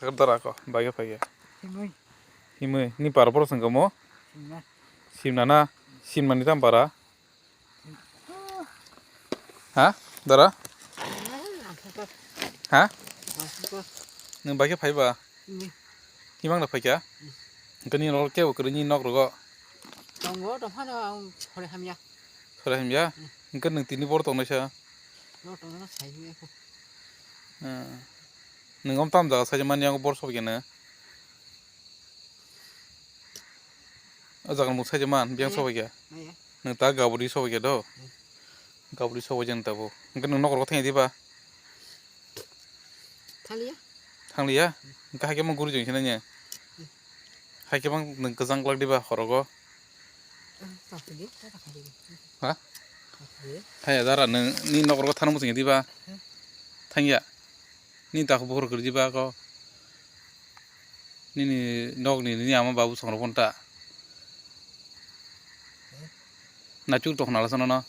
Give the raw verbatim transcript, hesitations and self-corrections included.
Dara ko, bagwi phaiya. Himwi. Himwi, ni para borok sengkamo? Simna. Simna na? Simna ni tam para? Ha? Dara? Ang kha kha. Ha? Ang kha kha. Nwng bagwi phaiba? Himwi. Himang da phaikha? Himwi. Hwnkhe ni rok kebo kwrwi ni nok rogo? Tongo, tongphano ang sore hamya. Sore hamya? Hmm. Hwnkhe nwng tini bor tongnaisa? Bor tongnaisa sai himwi kho. Hmm. Nwng om tam jaga saijak mani ang bor sobai khe no? O jaga mung saijak man, biyang sobai khe. Nwng ta gaburi sobai khe do? Gaburi sobai jani tabo. Hwnkhe nwng nok rogo thangya diba? Thangya. Thangya? Hwnkhe haikhe mung guri jong sinai ne? Haikhe bang nwng kwchang glak diba horogo? Ha? Thangya dara, nwng ni nok rogo thangna muchung diba? Thangya. Ni takhuk bukhuk kwrwi diba ko? Nini nokni nini ama babu songrok phone ta. Nachuk tong nala sono no.